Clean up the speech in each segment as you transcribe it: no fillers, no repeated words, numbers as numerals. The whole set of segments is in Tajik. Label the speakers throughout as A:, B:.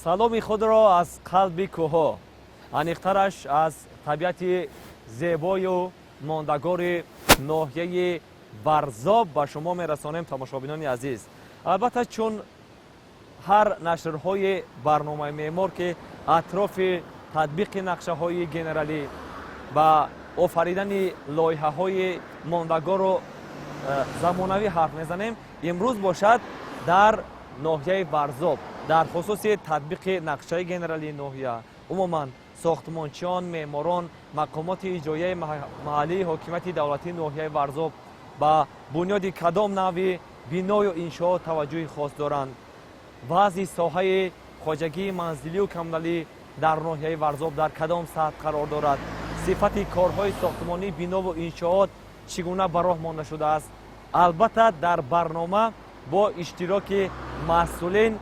A: Саломи худро аз қалби кӯҳҳо, аниқтараш аз табиати зебою мондагори ноҳияи Варзоб ба шумо мерасонем, тамошобинони азиз. Албатта, чун ҳар нашрҳои барномаи меъмор, ки атрофи татбиқи нақшаҳои генералӣ ба офаридани лоиҳаҳои мондагору замонавӣ ҳарф мезанем, имрӯз бошад дар ноҳияи Варзоб дар хусуси татбиқи нақшаи генералии ноҳия, умуман сохтмончиён, меъморон, мақомоти иҷроияи маҳаллии ҳокимияти давлатии ноҳияи Варзоб ба бунёди кадом навъи биною иншоот таваҷҷӯҳи хос доранд, вазъи соҳаи хоҷагии манзилию коммуналӣ дар ноҳияи Варзоб дар кадом сатҳ қарор дорад, сифати корҳои сохтмонии бинову иншоот чӣ гуна ба роҳ монда шудааст, албатта, дар барнома бо иштироки масъулин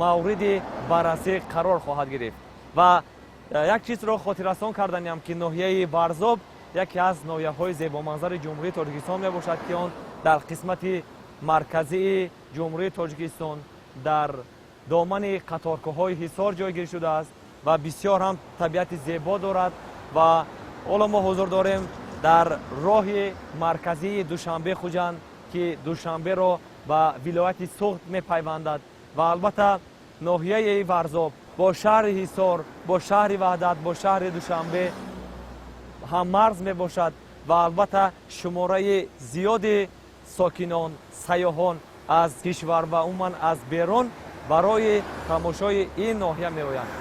A: мавриди баррасӣ қарор хоҳад гирифт. Ва як чизро хотиррасон карданиам, ки ноҳияи Варзоб яке аз ноҳияҳои зебоманзари Ҷумҳурии Тоҷикистон мебошад, ки он дар қисмати марказии Ҷумҳурии Тоҷикистон дар домани қаторкӯҳҳои Ҳисор ҷойгир шудааст ва бисёр ҳам табиати зебо дорад. Ва ҳоло мо ҳузур дорем дар роҳи марказии Душанбе Хуҷанд, ки Душанберо ба вилояти Суғд мепайвандад. Ва албатта, ноҳияи Варзоб бо шаҳри Ҳисор, бо шаҳри Ваҳдат, бо шаҳри Душанбе ҳаммарз мебошад. Ва албатта, шумораи зиёди сокинон, сайёҳон аз кишвар ва умуман аз берун барои тамошои ин ноҳия меоянд.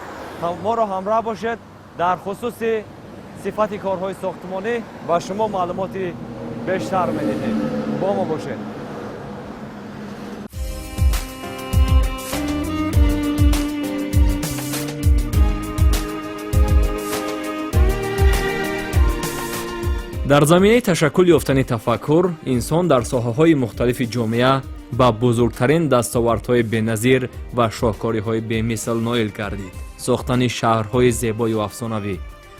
A: Моро ҳамроҳ бошед, дар хусуси сифати корҳои сохтмонӣ ба шумо маълумоти бештар медиҳем. Бо мо бошед.
B: Дар заминаи ташаккул ёфтани тафаккур инсон дар соҳаҳои мухталифи ҷомеа ба бузургтарин дастовардҳои беназир ва шоҳкориҳои бемисл ноил гардид. Сохтани шаҳрҳои зебою афсонавӣ,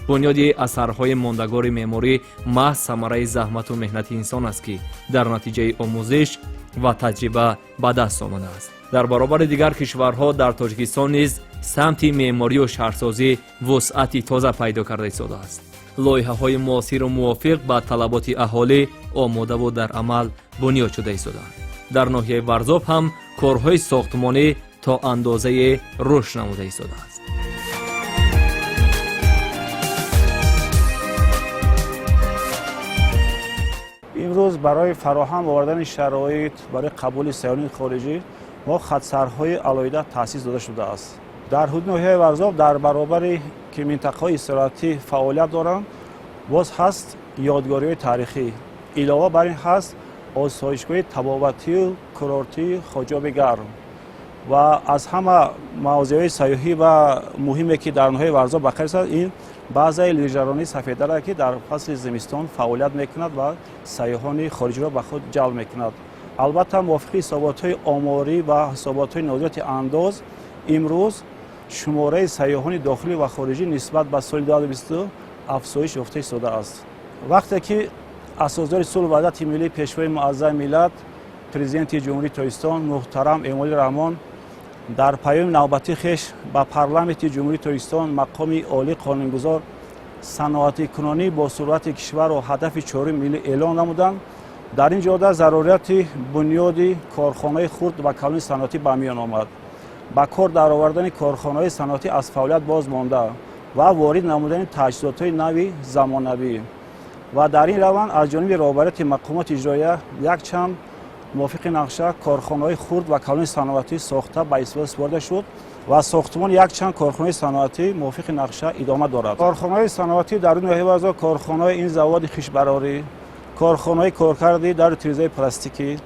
B: бунёди асарҳои мондагори меъморӣ маҳз самараи заҳмату меҳнати инсон аст, ки дар натиҷаи омӯзиш ва таҷриба ба даст омадааст. Дар баробари дигар кишварҳо дар Тоҷикистон низ самти меъморию шаҳрсозӣ вусъати тоза пайдо карда истодааст. Лоиҳаҳои муосиру мувофиқ ба талаботи аҳолӣ омодаву дар амал бунёд шуда истодаанд. Дар ноҳияи Варзоб ҳам корҳои сохтмонӣ то андозае рушд намуда истодааст.
C: Имрӯз барои фароҳам овардани шароит барои қабули сайёҳони хориҷӣ мо хатсарҳои алоҳида таъсис дода шудааст. Дар ҳудуди ноҳияи Варзоб дар баробари ки минтақаҳои истироҳатӣ фаъолият доранд, боз ҳаст ёдгориҳои таърихӣ. Илова бар ин, ҳаст осоишгоҳи табобатию курортии Хоҷоби Гарм. Ва аз ҳама мавзеъҳои сайёҳӣ ва муҳиме, ки дар ноҳияи Варзоб ба қайд расад, ин базаи лижаронии Сафедара, ки дар фасли зимистон фаъолият мекунад ва сайёҳони хориҷиро ба худ ҷалб мекунад. Албатта, мувофиқи ҳисоботҳои оморӣ ва ҳисоботҳои нозироти андоз, имрӯз шумораи сайёҳони дохилӣ ва хориҷӣ нисбат ба соли 2022 афзоиш ёфта истодааст. Вақте ки Асосгузори сулҳу ваҳдати миллӣ, Пешвои муаззами миллат, Президенти Ҷумҳурии Тоҷикистон муҳтарам Эмомалӣ Раҳмон дар паёми навбатии хеш ба Парламенти Ҷумҳурии Тоҷикистон, мақоми олии қонунгузор, саноатикунонӣ бо суръати кишварро ҳадафи чоруми миллӣ эълон намуданд, дар ин ҷода зарурияти бунёди корхонаҳои хурд ва калони саноатӣ ба миён омад. Ба кор даровардани корхонаҳои саноатӣ аз фаъолият боз монда ва ворид намудани таҷҳизотҳои нави замонавӣ. Ва дар ин раванд аз ҷониби роҳбарияти мақомоти иҷроия якчанд мувофиқи нақша корхонаҳои хурд ва калони саноатӣ сохта ба истифода супорида шуд ва сохтмони якчанд корхонаи саноатӣ мувофиқи нақша идома дорад. Корхонаҳои саноатӣ дар ноҳияи Варзоб: корхонаҳои ин заводи хишбарорӣ, корхонаҳои коркарди дару тирезаи пластикӣ,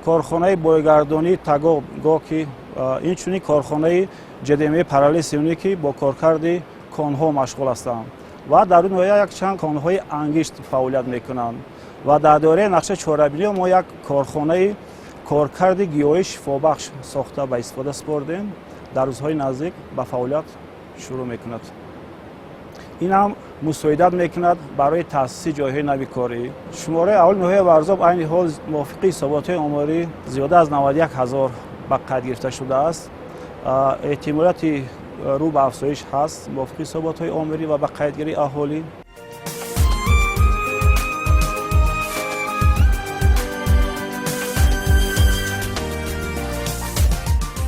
C: корхонаи бойгардонии тагоб гоки, инчунин корхонаи ҷдм параллел сионӣ, ки бо коркарди конҳо машғул ҳастанд. Ва дар ноҳия якчанд конҳои ангишт фаъолият мекунанд. Ва дар доираи нақша чорабиниҳо мо як корхонаи коркарди гиёҳии шифобахш сохта ба истифода супордем, дар рӯзҳои наздик ба фаъолият шурӯъ мекунад. Ин ҳам мусоидат мекунад барои таъсиси ҷойҳои нави корӣ. Шумораи аҳолии ноҳияи Варзоб айни ҳол мувофиқи ҳисоботҳои оморӣ зиёда аз 91 ҳазор ба қайд гирифта шудааст. Эҳтимолияти Рӯ ба афзоиш ҳаст мувофиқи ҳисоботҳои омирӣ ва ба қайдгирии аҳолӣ.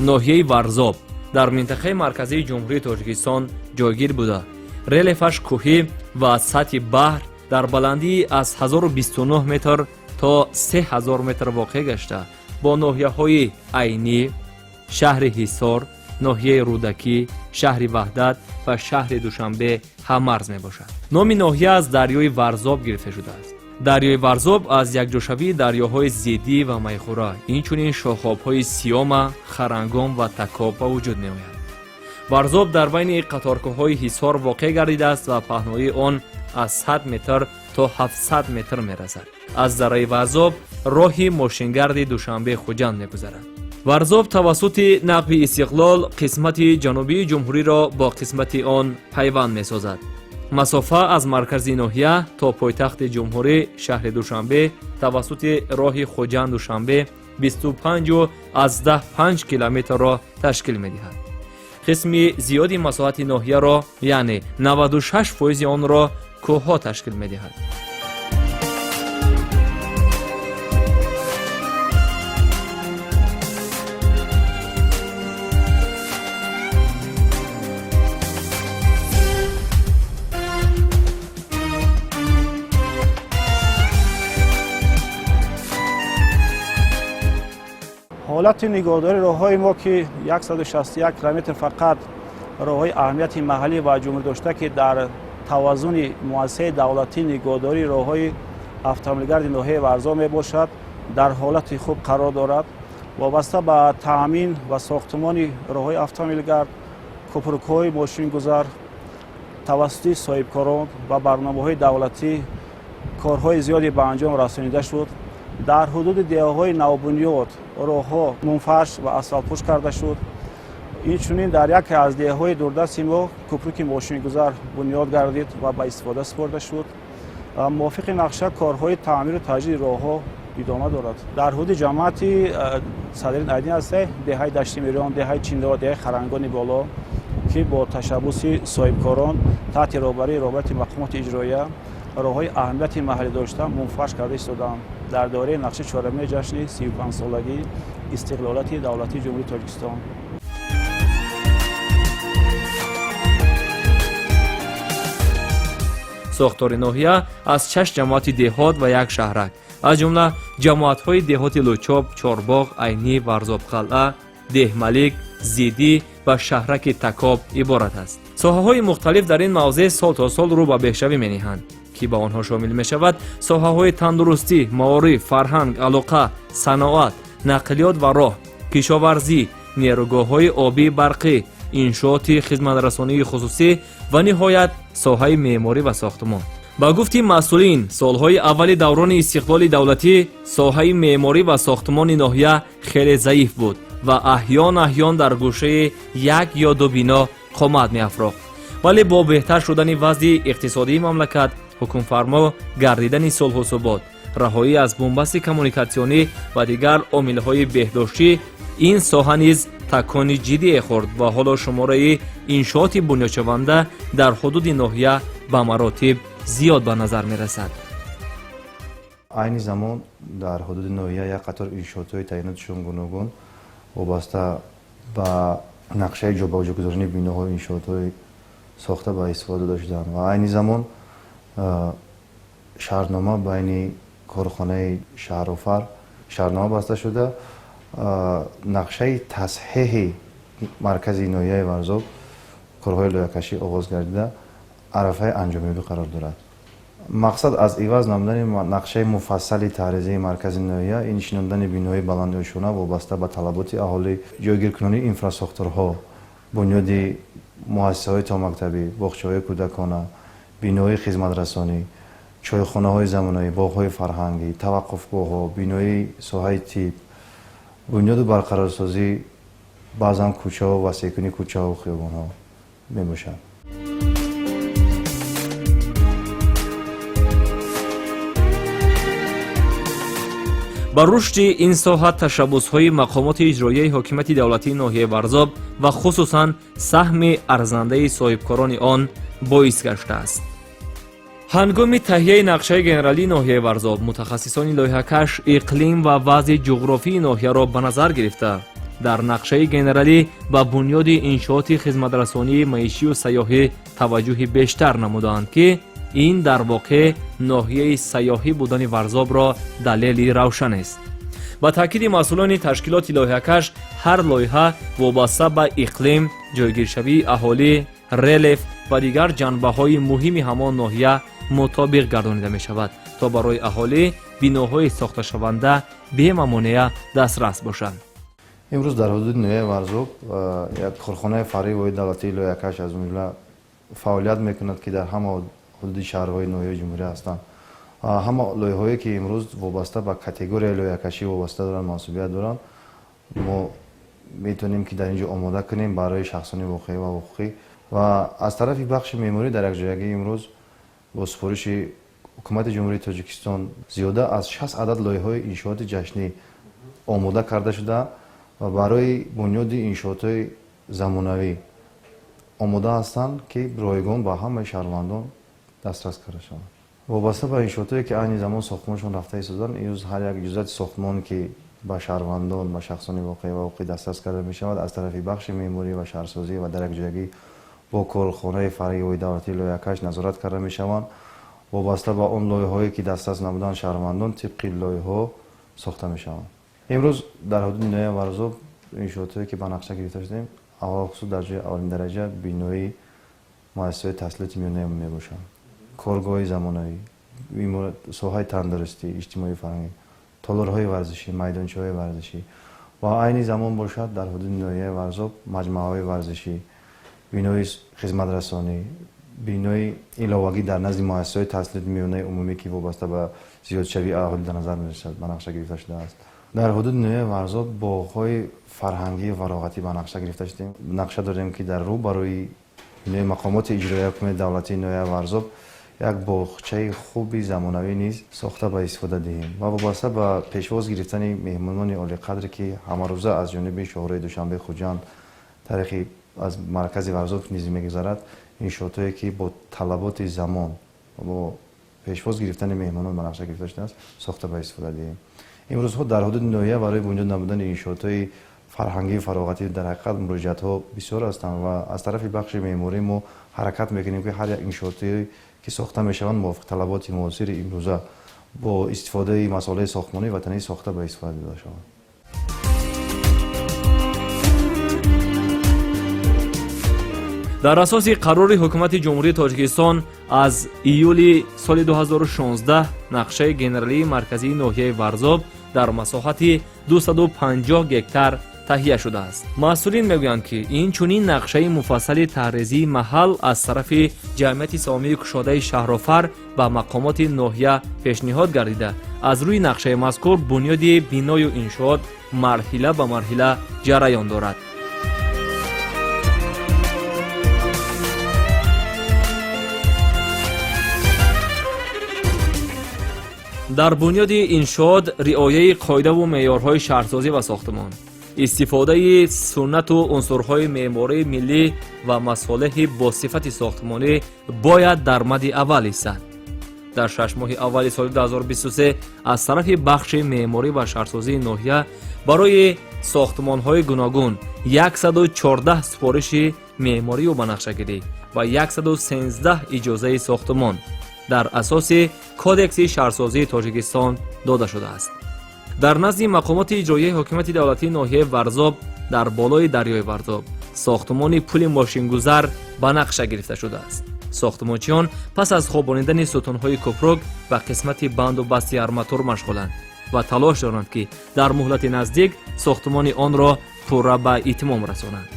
B: Ноҳияи Варзоб дар минтақаи марказии Ҷумҳурии Тоҷикистон ҷойгир буда, релефаш кӯҳӣ ва аз сатҳи баҳр дар баландии аз 1029 метр то 3000 метр воқеъ гашта, бо ноҳияҳои Айнӣ, шаҳри Ҳисор, ноҳияи Рӯдакӣ, шаҳри Ваҳдат ва шаҳри Душанбе ҳаммарз мебошад. Номи ноҳия аз дарёи Варзоб гирифта шудааст. Дарёи Варзоб аз якҷошавии дарёҳои Зедӣ ва Майхӯра, инчунин шохобҳои Сиёма, Харангом ва Такоб ба вуҷуд меояд. Варзоб дар байни қаторкӯҳҳои Ҳисор воқеъ гардидааст ва паҳноии он аз 100 метр то 700 метр мерасад. Аз дараи Варзоб роҳи мошингарди Душанбе Хуҷанд мегузарад. Варзоб тавассути нақби Истиқлол қисмати ҷанубии ҷумҳуриро бо қисмати он пайванд месозад. Масофа аз маркази ноҳия то пойтахти ҷумҳурӣ, шаҳри Душанбе, тавассути роҳи Хуҷанд Душанбе 25,5 километрро ташкил медиҳад. Қисми зиёди масоҳати ноҳияро, яъне 96 фоизи онро, кӯҳҳо ташкил медиҳад.
C: Ҳолати нигоҳдории роҳҳои мо, ки 161 километр фақат роҳҳои аҳамияти маҳаллӣ ва ҷумҳурӣ дошта, ки дар таваззуни муассисаи давлатии нигоҳдории роҳҳои автомобилгарди ноҳияи Варзоб мебошад, дар ҳолати хуб қарор дорад. Вобаста ба таъмин ва сохтмони роҳҳои автомобилгард, кӯпрукҳои мошингузар тавассути соҳибкорон ва барномаҳои давлатӣ корҳои зиёде ба анҷом расонида шуд. Дар ҳудуди деҳаҳои навбунёд роҳҳо мунфарш ва асфалтпӯш карда шуд. Инчунин дар яке аз деҳаҳои дурдасти мо кӯпруки мошингузар бунёд гардид ва ба истифода супорда шуд. Мувофиқи нақша корҳои таъмиру таҷдиди роҳҳо идома дорад. Дар ҳудуди ҷамоати Садриддин Айнӣ ҳасте деҳаи Дашти Мириён, деҳаи Чиндо, деҳаи Харангони Боло, ки бо ташаббуси соҳибкорон таҳти роҳбарии роҳбарияти мақомоти иҷроия роҳҳои аҳамияти маҳаллӣ дошта мунфарш карда истодаанд дар доираи нақшаи чорабинии ҷашни 35-солагии истиқлолияти давлатии Ҷумҳурии Тоҷикистон.
B: Сохтори ноҳия аз шаш ҷамоати деҳот ва як шаҳрак, аз ҷумла ҷамоатҳои деҳоти Лучоб, Чорбоғ, Айнӣ, Варзобқалъа, Деҳмалик, Зидӣ ва шаҳраки Такоб иборат аст. Соҳаҳои мухталиф дар ин мавзеъ сол то сол рӯ ба беҳшавӣ мениҳанд, ки ба онҳо шомил мешавад соҳаҳои тандурустӣ, маориф, фарҳанг, алоқа, саноат, нақлиёт ва роҳ, кишоварзӣ, нерӯгоҳҳои обии барқӣ, иншооти хизматрасонии хусусӣ ва ниҳоят соҳаи меъморӣ ва сохтмон. Ба гуфти масъулин, солҳои аввали даврони истиқлоли давлатӣ соҳаи меъморӣ ва сохтмони ноҳия хеле заиф буд ва аҳён аҳён дар гӯшаи як ё ду бино қомат меафрохт. Вале бо беҳтар шудани вазъи иқтисодии мамлакат, ҳукмфармо гардидани сулҳу субот, раҳоӣ аз бунбасти коммуникатсионӣ ва дигар омилҳои беҳдоштӣ, ин соҳа низ такони ҷиддие хӯрд ва ҳоло шумораи иншооти бунёдшаванда дар ҳудуди ноҳия ба маротиб зиёд ба назар мерасад.
D: Айни замон дар ҳудуди ноҳия як қатор иншоотҳои таъинотшон гуногун вобаста ба нақшаи ҷобаҷогузории биноҳо, иншоотҳои сохта ба истифода дода шуданд ва айни замон шартнома байни корхонаи Шаҳрофар шартнома баста шуда, нақшаи тасҳеҳи маркази ноҳияи Варзоб корҳои лоиҳакашӣ оғоз гардида, арафаи анҷомёбӣ қарор дорад. Мақсад аз иваз намудани нақшаи муфассали таъризии маркази ноҳия ин шинондани биноҳои баландошёна вобаста ба талаботи аҳолӣ, ҷойгиркунонии инфрасохторҳо, бунёди муассисаҳои томактабӣ, боғчаҳои кӯдакона, биноҳои хизматрасонӣ, чойхонаҳои замонавӣ, боғҳои фарҳангӣ, таваққуфгоҳҳо, бинои соҳаи тиб, бунёду барқарорсозии баъзан кӯчаҳо, васеъкунии кӯчаҳо, хиёбонҳо мебошад.
B: Ба рушди ин соҳа ташаббусҳои мақомоти иҷроияи ҳокимияти давлатии ноҳияи Варзоб ва хусусан саҳми арзандаи соҳибкорони он боис гаштааст. Ҳангоми таҳияи нақшаи генералии ноҳияи Варзоб мутахассисони лоиҳакаш иқлим ва вазъи ҷуғрофии ноҳияро ба назар гирифта, дар нақшаи генералӣ ба бунёди иншооти хизматрасонии маишию сайёҳӣ таваҷҷӯҳи бештар намудаанд, ки ин дар воқеъ ноҳияи сайёҳӣ будани Варзобро далели равшанест. Ба таъкиди масъулони ташкилоти лоиҳакаш, ҳар лоиҳа вобаста ба иқлим, ҷойгиршавии аҳолӣ, релеф ва дигар ҷанбаҳои муҳими ҳамон ноҳия мутобиқ гардонида мешавад, то барои аҳолӣ биноҳои сохташаванда бемамонеа дастрас бошанд.
D: Имрӯз дар ҳудуди ноҳияи Варзоб як корхонаи фаръии воҳиди давлатии лоиҳакаш, аз ҷумла, фаъолият мекунад, ки дар ҳама ҳудуди шаҳрҳои ноҳияи ҷумҳурӣ ҳастанд. Ҳама лоиҳаҳое, ки имрӯз вобаста ба категорияи лоиҳакашӣ вобаста доранд, мансубият доранд, мо метавонем, ки дар ин ҷо омода кунем барои шахсони воқеӣ ва ҳуқуқӣ. Ва аз тарафи бахши меъморӣ дар якҷоягӣ имрӯз бо супориши Ҳукумати Ҷумҳурии Тоҷикистон зиёда аз 60 адад лоиҳаҳои иншооти ҷашнӣ омода карда шуда ва барои бунёди иншоотҳои замонавӣ омода ҳастанд, ки ройгон ба ҳамаи шаҳрвандон дастрас карда шаванд. Вобаста ба иншоотҳое, ки айни замон сохтмоншон рафта истоданд, имрӯз ҳар як иҷозати сохтмон, ки ба шаҳрвандон, ба шахсони воқеӣ ва ҳуқуқӣ дастрас карда мешавад, аз тарафи бахши меъморӣ ва шаҳрсозӣ ва дар якҷоягӣ бо корхонаи фаръии воҳиди давлатии лоиҳакаш назорат карда мешаванд. Вобаста ба он лоиҳаҳое, ки дастрас набуданд шаҳрвандон, тибқи лоиҳаҳо сохта мешаванд. Имрӯз дар ҳудуди ноҳияи Варзоб иншоотҳое, ки ба нақша гирифта шудем, аввалхусус дар ҷои аввалин дараҷа бинои муассисаҳои таҳсилоти миёна мебошанд, коргоҳи замонавӣ, соҳаи тандурустӣ, иҷтимоию фарҳангӣ, толорҳои варзишӣ, майдончаҳои варзишӣ ва айни замон бошад, дар ҳудуди ноҳияи Варзоб маҷмӯаҳои варзишӣ, бинои хизматрасонӣ, бинои иловагӣ дар назди муассисаҳои таҳсилоти миёнаи умумӣ, ки вобаста ба зиёдшавии аҳолӣ дар назар мерасад, ба нақша гирифта шудааст. Дар ҳудуди ноҳияи Варзоб боғҳои фарҳангию фароғатӣ ба нақша гирифта шудем. Нақша дорем, ки дар рӯ барои бинои мақомоти иҷроияи ҳукумати давлатии ноҳияи Варзоб як боғчаи хуби замонавӣ низ сохта ба истифода диҳем. Ва вобаста ба пешвоз гирифтани меҳмонони олиқадре, ки ҳамарӯза аз ҷониби шоҳрои Душанбе Хуҷанд тариқи аз маркази Варзоб низ мегузарад, иншоотҳое, ки бо талаботи замон, бо пешвоз гирифтани меҳмонон ба нақша гирифта шудааст, сохта ба истифода диҳем. Имрӯзҳо дар ҳудуди ноҳия барои бунёд намудани иншоотҳои фарҳангию фароғатӣ дар ҳақиқат муроҷиатҳо бисёр ҳастанд ва аз тарафи бахши меъморӣ мо ҳаракат мекунем, ки ҳар як иншоотҳое, ки сохта мешаванд, мувофиқи талаботи муосири имрӯза бо истифодаи масолеҳи сохтмонии ватанӣ сохта ба истифода дода шаванд.
B: Дар асоси қарори Ҳукумати Ҷумҳурии Тоҷикистон аз июли соли 2016 нақшаи генералии марказии ноҳияи Варзоб дар масоҳати 250 гектар таҳия шудааст. Масъулин мегӯянд, ки ин чунин нақшаи муфассали таҳрезии маҳал аз тарафи ҷамъияти саҳомии кушодаи Шаҳрофар ба мақомоти ноҳия пешниҳод гардида, аз рӯи нақшаи мазкур бунёди биною иншоот марҳила ба марҳила ҷараён дорад. Дар бунёди иншоот риояи қоидаву меъёрҳои шаҳрсозӣ ва сохтмон, истифодаи суннату унсурҳои меъмории миллӣ ва масолеҳи босифати сохтмонӣ бояд дар мадди аввал истад. Дар 6 моҳи аввали соли 2023 аз тарафи бахши меъморӣ ва шаҳрсозии ноҳия барои сохтмонҳои гуногун 114 супориши меъморию банақшагирӣ ва 113 иҷозаи сохтмон дар асоси Кодекси шаҳрсозии Тоҷикистон дода шудааст. Дар назди мақомоти иҷроияи ҳокимияти давлатии ноҳияи Варзоб дар болои дарёи Варзоб сохтмони пули мошингузар ба нақша гирифта шудааст. Сохтмончиён пас аз хобонидани сутунҳои кӯпрук ба қисмати банду басти арматур машғуланд ва талош доранд, ки дар муҳлати наздик сохтмони онро пурра ба итмом расонанд.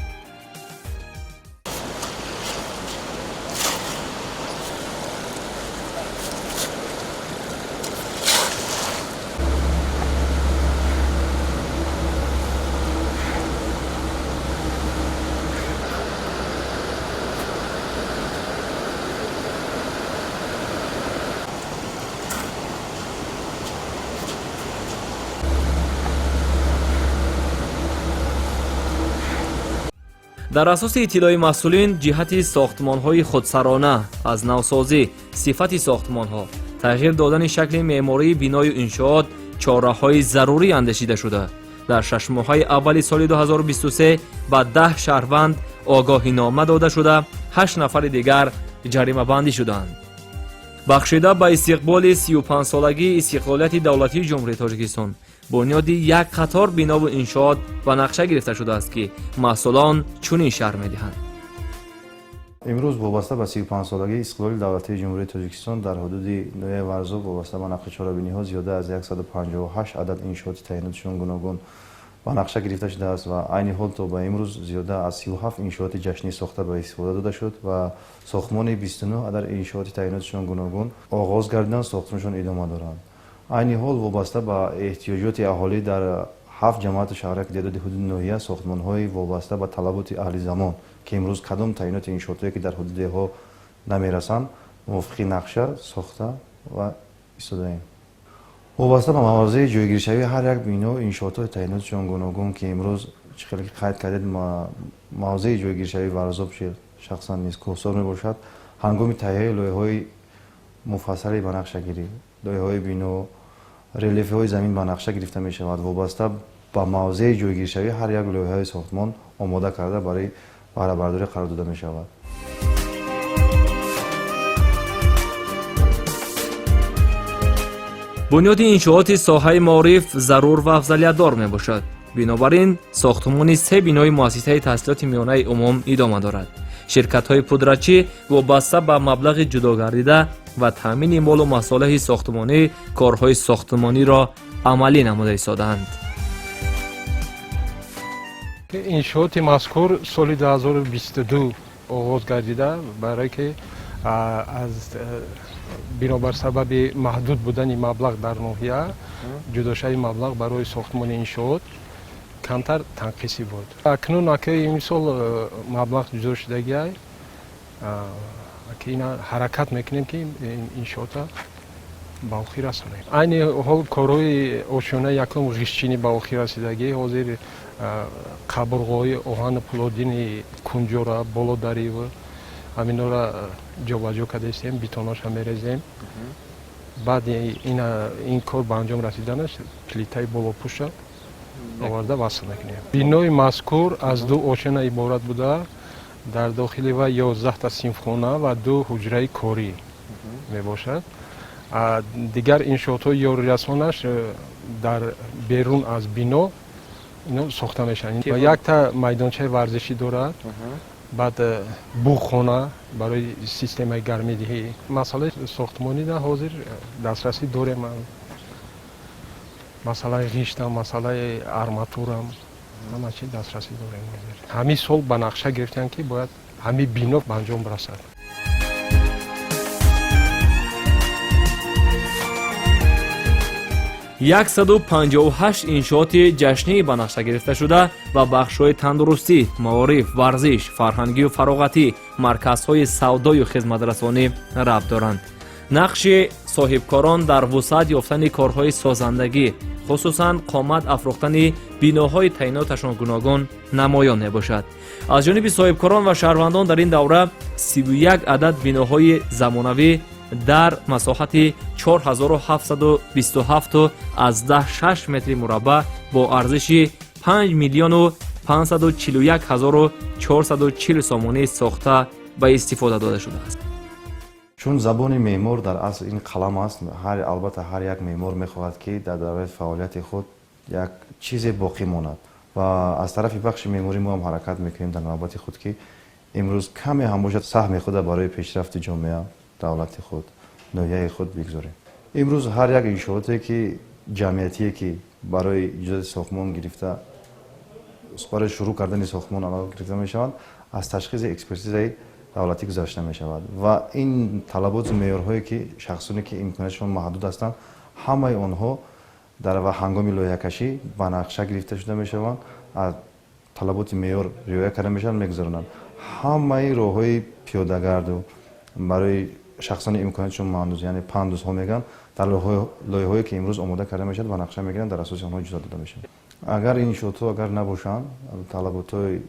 B: Дар асоси иттилои масъулин, ҷиҳати сохтмонҳои худсарона, аз навсозӣ, сифати сохтмонҳо, тағйир додани шакли меъмории биною иншоот чораҳои зарурӣ андешида шуда, дар 6 моҳаи аввали соли 2023 ба 10 шаҳрванд огоҳинома дода шуда, ҳашт нафари дигар ҷаримабандӣ шуданд. Бахшида ба истиқболи 35-солагии истиқлолияти давлатии Ҷумҳурии Тоҷикистон бунёди як қатор бинову иншоот ба нақша гирифта шудааст, ки масъулон чунин шарҳ медиҳанд.
D: Имрӯз вобаста ба 35-солагии истиқлоли давлатии Ҷумҳурии Тоҷикистон дар ҳудуди ноҳияи Варзоб вобаста ба нақши чорабиниҳо зиёда аз 158 адад иншооти таъинотишон гуногун ба нақша гирифта шудааст ва айни ҳол то ба имрӯз зиёда аз 37 иншооти ҷашнӣ сохта ба истифода дода шуд ва сохтмони 29 адад иншооти таъинотишон гуногун оғоз гардиданд, сохтмоншон идома доранд. Айни ҳол вобаста ба эҳтиёҷоти аҳолӣ дар ҳафт ҷамоату шаҳраки деҳоти ҳудуди ноҳия сохтмонҳои вобаста ба талаботи аҳли замон, ки имрӯз кадом таъиноти иншоотое ки дар ҳудуди деҳҳо намерасанд, мувофиқи нақша сохта ва истодаем. Вобаста ба мавзеи ҷойгиршавии ҳар як бино иншоотҳои таъинотишон гуногун, ки имрӯз чӣ хеле ки қайд кардед, мавзеи ҷойгиршавии Варзоб шахсан низ кӯҳсор мебошад. Ҳангоми таҳияи лоиҳаҳои муфассали ба нақшагирӣ, лоиҳаҳои бино, релефҳои замин ба нақша гирифта мешавад. Вобаста ба мавзеи ҷойгиршавӣ ҳар як лоиҳаи сохтмон омода карда, барои баҳрабардорӣ қарор дода мешавад.
B: Бунёди иншооти соҳаи маориф зарур ва афзалиятдор мебошад. Бинобар ин сохтмони се бинои муассисаи таҳсилоти миёнаи умум идома дорад. Ширкатҳои пудратчӣ вобаста ба маблағи ҷудогардида ва таъмини молу масолеҳи сохтмонӣ корҳои сохтмониро амалӣ намуда истодаанд.
E: Иншооти мазкур соли 2022 оғоз гардида, барое ки аз бинобар сабаби маҳдуд будани маблағ дар ноҳия, ҷудошавии маблағ барои сохтмони иншоот камтар танқисӣ буд. Акнун ака имсол маблағ ҷудо шудагиай, ки ина ҳаракат мекунем, ки иншоота ба охир расонем. Айни ҳол корҳои ошёнаи якум ғиштчинӣ ба охир расидагӣ. Ҳозир қабурғоҳои оҳану пӯлодини кунҷора, болодариву ҳаминора ҷобаҷо кардаистем, бетоноша мерезем. Баъди ин кор ба анҷом расиданаш плитаи болопӯша оварда васл мекунем. Бинои мазкур аз ду ошёна иборат буда, дар дохили вай 11-та синфхона ва ду ҳуҷраи корӣ мебошад. Дигар иншоотҳои ёрирасонаш дар берун аз бино ино сохта мешаванд. Якта майдончаи варзишӣ дорад, баъд буғхона барои системаи гармидиҳӣ. Масъалаи сохтмонида ҳозир дастрасӣ дорем, масъалаи ғиштам, масъалаи арматурам, ҳама чи дастрасӣ дорем. Ҳозир ҳамин сол ба нақша гирифтем, ки бояд ҳамин бино ба анҷом расад.
B: 158 иншооти ҷашнӣ ба нақша гирифта шуда ва бахшҳои тандурустӣ, маориф, варзиш, фарҳангию фароғатӣ, марказҳои савдою хизматрасонӣ рабт доранд. Нақши соҳибкорон дар вусъат ёфтани корҳои созандагӣ, хусусан қомат афрохтани биноҳои таъиноташон гуногун, намоён мебошад. Аз ҷониби соҳибкорон ва шаҳрвандон дар ин давра 31 адад биноҳои замонавӣ дар масоҳати 4727,6 метри мураббаъ бо арзиши 5 миллиону 541 ҳазору 440 сомонӣ сохта ба истифода дода шудааст.
D: Чун забони меъмор дар асл ин қалам аст, албатта, ҳар як меъмор мехоҳад, ки дар давраи фаъолияти худ як чизе боқӣ монад ва аз тарафи бахши меъморӣ мо ҳам ҳаракат мекунем дар навбати худ, ки имрӯз каме ҳам бошад, саҳми худа барои пешрафти ҷомеа, давлати худ, ноҳияи худ бигзорем. Имрӯз ҳар як иншооте ки ҷамъиятие, ки барои иҷозати сохтмон гирифта, барои шурӯъ кардани сохтмон гирифта мешаванд, аз ташхиси экспертизаи давлатӣ гузашта мешавад ва ин талаботу меъёрҳое, ки шахсоне ки имкониятшон маҳдуд ҳастанд, ҳамаи онҳо дар ҳангоми лоиҳакашӣ ба нақша гирифта шуда мешаванд, аз талаботи меъёр риоя карда мешаванд, мегузаронанд. Ҳамаи роҳҳои пиёдагарду барои шахсони имкониятшон маҳдуд, яъне пандусҳо мегӯянд, дар лоиҳаҳое, ки имрӯз омода карда мешавад, ба нақша мегиранд, дар асоси онҳо иҷозат дода мешавад. Агар ин иншоотҳо агар набошанд, талаботҳои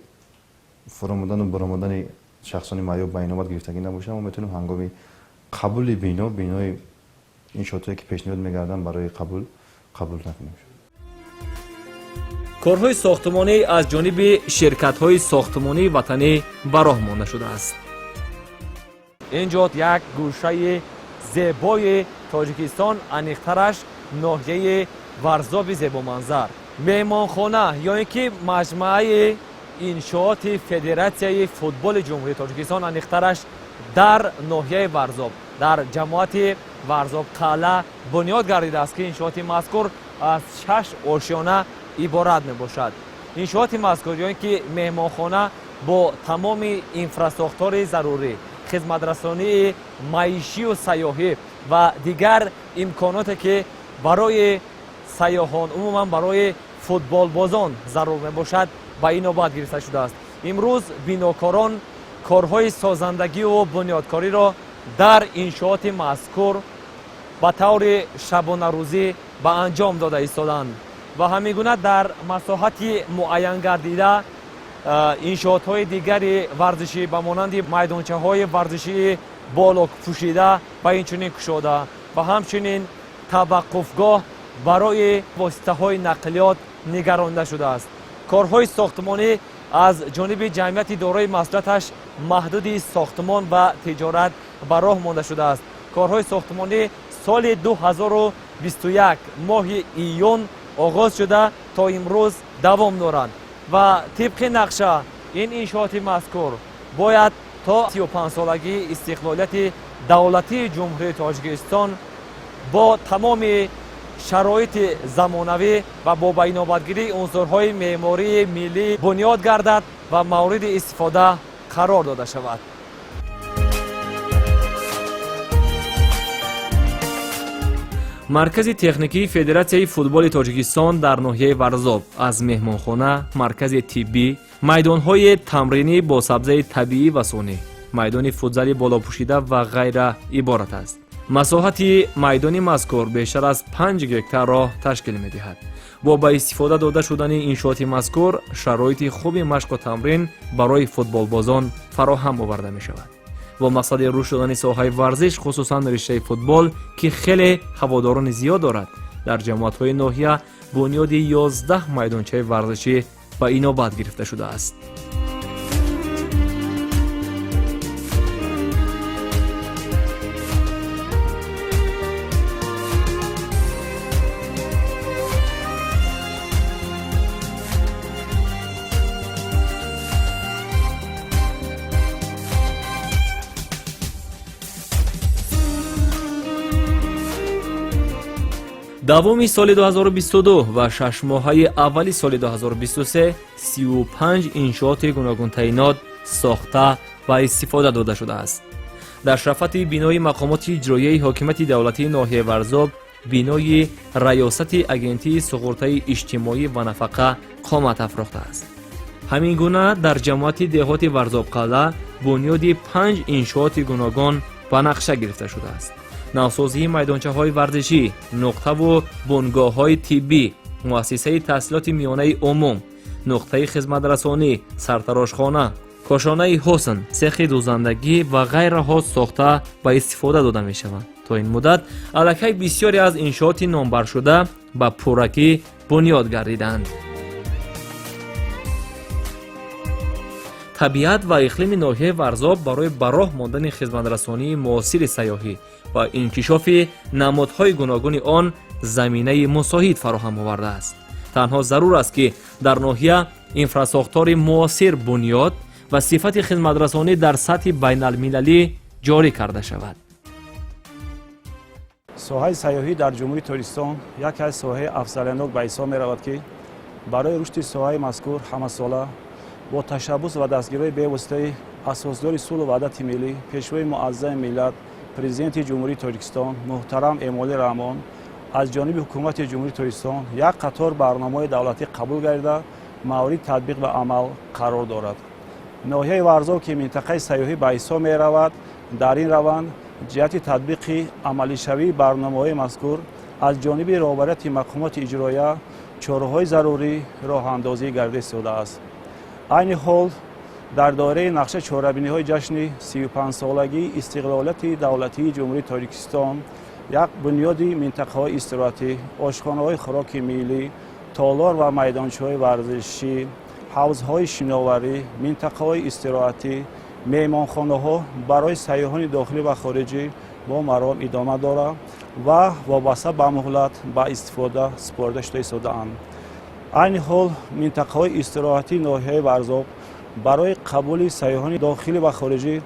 D: Фуромадану баромадани шахсони маъюб ба инобат гирифтагӣ набошад, мо метавонем ҳангоми қабули бино, бинои иншоотое ки пешниҳод мегарданд барои қабул, қабул накунем.
B: Корҳои сохтмонӣ аз ҷониби ширкатҳои сохтмонии ватанӣ ба роҳ монда шудааст.
A: Ин ҷо як гӯшаи зебои Тоҷикистон, аниқтараш ноҳияи Варзоби зебоманзар, меҳмонхона ё ин ки маҷмӯаи иншооти Федератсияи футболи Ҷумҳурии Тоҷикистон, аниқтараш дар ноҳияи Варзоб, дар ҷамоати Варзоб қалъа бунёд гардидааст, ки иншооти мазкур аз шаш ошёна иборат мебошад. Иншооти мазкур ё ин ки меҳмонхона бо тамоми инфрасохтори зарурӣ, хизматрасонии маишию сайёҳӣ ва дигар имконоте, ки барои сайёҳон, умуман барои футболбозон зарур мебошад, ба инобат гирифта шудааст. Имрӯз бинокорон корҳои созандагиву бунёдкориро дар иншооти мазкур ба таври шабонарӯзӣ ба анҷом дода истоданд ва ҳамин гуна дар масоҳати муайянгардида иншоотҳои дигари варзишӣ ба монанди майдончаҳои варзишии болопӯшида ва инчунин кушода ва ҳамчунин таваққуфгоҳ барои воситаҳои нақлиёт нигаронида шудааст. Корҳои сохтмонӣ аз ҷониби ҷамъияти дорои масъулияташ маҳдуди сохтмон ва тиҷорат ба роҳ монда шудааст. Корҳои сохтмонӣ соли 2021 моҳи июн оғоз шуда, то имрӯз давом доранд ва тибқи нақша ин иншооти мазкур бояд то 35-солагии истиқлолияти давлатии Ҷумҳурии Тоҷикистон бо тамоми шароити замонавӣ ва бо ба инобатгирии унсурҳои меъмории миллӣ бунёд гардад ва мавриди истифода қарор дода шавад.
B: Маркази техникии Федератсияи футболи Тоҷикистон дар ноҳияи Варзоб аз меҳмонхона, маркази тиббӣ, майдонҳои тамринӣ бо сабзаи табиӣ ва сунъӣ, майдони футзали болопӯшида ва ғайра иборат аст. Масоҳати майдони мазкур бештар аз 5 гектарро ташкил медиҳад. Бо ба истифода дода шудани иншооти мазкур шароити хуби машқу тамрин барои футболбозон фароҳам оварда мешавад. Бо мақсади рушд додани соҳаи варзиш, хусусан риштаи футбол, ки хеле ҳаводорони зиёд дорад, дар ҷамоатҳои ноҳия бунёди 11 майдончаи варзишӣ ба инобат гирифта шудааст. Давоми соли 2022 ва шашмоҳаи аввали соли 2023 35 иншооти гуногунтаъинот сохта ва истифода дода шудааст. Дар шафати бинои мақомоти иҷроияи ҳокимияти давлатии ноҳияи Варзоб бинои раёсати Агентии суғуртаи иҷтимоӣ ва нафақа қомат афрохтааст. Ҳамин гуна дар ҷамоати деҳоти Варзобқалъа бунёди панҷ иншооти гуногун ба нақша гирифта шудааст. Навсозии майдончаҳои варзишӣ, нуқтаву бунгоҳҳои тиббӣ, муассисаи таҳсилоти миёнаи умум, нуқтаи хизматрасонӣ, сартарошхона, кошонаи ҳусн, сехи дӯзандагӣ ва ғайраҳо сохта ба истифода дода мешаванд. То ин муддат аллакай бисёре аз иншооти номбаршуда ба пуррагӣ бунёд гардиданд. Табиат ва иқлими ноҳияи Варзоб барои ба роҳ мондани хизматрасонии муосири сайёҳӣ ва инкишофи намудҳои гуногуни он заминаи мусоид фароҳам овардааст. Танҳо зарур аст, ки дар ноҳия инфрасохтори муосир бунёд ва сифати хизматрасонӣ дар сатҳи байналмилалӣ ҷорӣ карда шавад.
C: Соҳаи сайёҳӣ дар Ҷумҳурии Тоҷикистон яке аз соҳаи афзалиятнок ба ҳисоб меравад, ки барои рушди соҳаи мазкур ҳамасола бо ташаббус ва дастгириҳои бевоситаи асосгузори сулҳу ваҳдати миллӣ, Пешвои муаззами миллат, Президенти Ҷумҳурии Тоҷикистон муҳтарам Эмомалӣ Раҳмон аз ҷониби Ҳукумати Ҷумҳурии Тоҷикистон як қатор барномаҳои давлатӣ қабул гардида, мавриди татбиқ ва амал қарор дорад. Ноҳияи Варзоб, ки минтақаи сайёҳӣ ба ҳисоб меравад, дар ин раванд ҷиҳати татбиқи амалишавии барномаҳои мазкур аз ҷониби роҳбарияти мақомоти иҷроия чораҳои зарурӣ роҳандозӣ гардида истодааст. Айни ҳол Дар доираи нақша чорабиниҳои ҷашни 35-солагии истиқлолияти давлатии Ҷумҳурии Тоҷикистон як бунёди минтақаҳои истироҳатӣ, ошхонаҳои хӯроки миллӣ, толор ва майдончаҳои варзишӣ, ҳавзҳои шиноварӣ, минтақаҳои истироҳатӣ, меҳмонхонаҳо барои сайёҳони дохилӣ ва хориҷӣ бо маром идома дорад ва вобаста ба муҳлат ба истифода супорида шуда истодаанд. Айни ҳол минтақаҳои истироҳатии ноҳияи Варзоб барои қабули сайёҳони дохилӣ ва хориҷӣ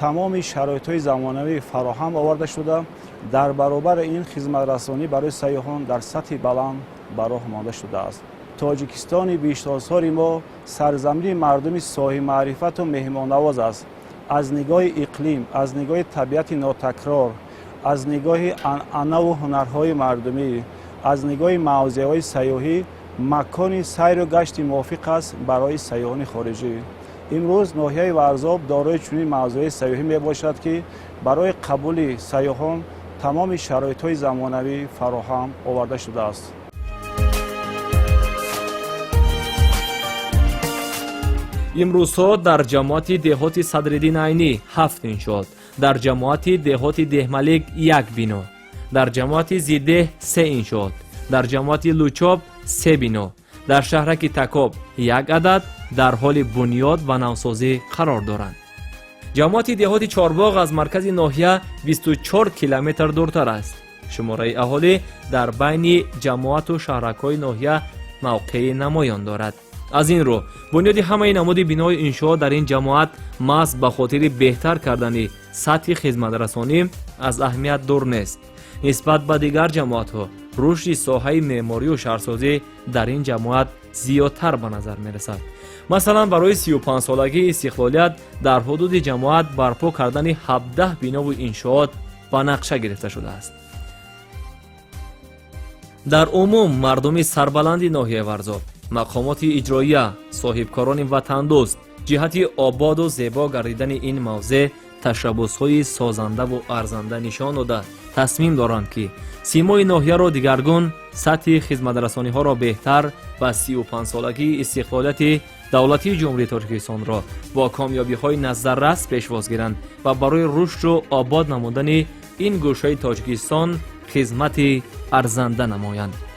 C: тамоми шароитҳои замонавӣ фароҳам оварда шуда, дар баробари ин хизматрасонӣ барои сайёҳон дар сатҳи баланд ба роҳ монда шудааст. Тоҷикистони биҳиштосори мо сарзамини мардуми соҳибмаърифату меҳмоннавоз аст. Аз нигоҳи иқлим, аз нигоҳи табиати нотакрор, аз нигоҳи анъанаву ҳунарҳои мардумӣ, аз нигоҳи мавзеъҳои сайёҳӣ макони сайру гашти мувофиқ аст барои сайёҳони хориҷӣ. Имрӯз ноҳияи Варзоб дорои чунин мавзеъҳои сайёҳӣ мебошад, ки барои қабули сайёҳон тамоми шароитҳои замонавӣ фароҳам оварда шудааст.
B: Имрӯзҳо дар ҷамоати деҳоти Садриддин Айнӣ 7 иншоот, дар ҷамоати деҳоти Деҳмалик 1 бино, дар ҷамоати Зиддеҳ 3 иншоот, дар ҷамоати Лучоб 3 бино, дар шаҳраки Такоб 1 адад дар ҳоли бунёд ва навсозӣ қарор доранд. Ҷамоати деҳоти Чорбоғ аз маркази ноҳия 24 километр дуртар аст. Шумораи аҳолӣ дар байни ҷамоату шаҳракҳои ноҳия мавқеи намоён дорад. Аз ин рӯ бунёди ҳамаи намуди бинои иншоот дар ин ҷамоат маҳз ба хотири беҳтар кардани сатҳи хизматрасонӣ аз аҳамият дур нест. Нисбат ба дигар ҷамоатҳо рушди соҳаи меъморию шаҳрсозӣ дар ин ҷамоат зиёдтар ба назар мерасад. Масалан, барои 35-солагии истиқлолият дар ҳудуди ҷамоат барпо кардани 17 бинову иншоот ба нақша гирифта шудааст. Дар умум мардуми сарбаланди ноҳияи Варзоб, мақомоти иҷроия, соҳибкорони ватандӯст ҷиҳати ободу зебо гардидани ин мавзеъ ташаббусҳои созандаву арзанда нишон дода, тасмим доранд, ки симои ноҳияро дигаргун, сатҳи хизматрасониҳоро беҳтар ва 35-солагии истиқлолияти давлатии Ҷумҳурии Тоҷикистонро бо комёбиҳои назаррас пешвоз гиранд ва барои рушду обод намудани ин гӯшаи Тоҷикистон хизмати арзанда намоянд.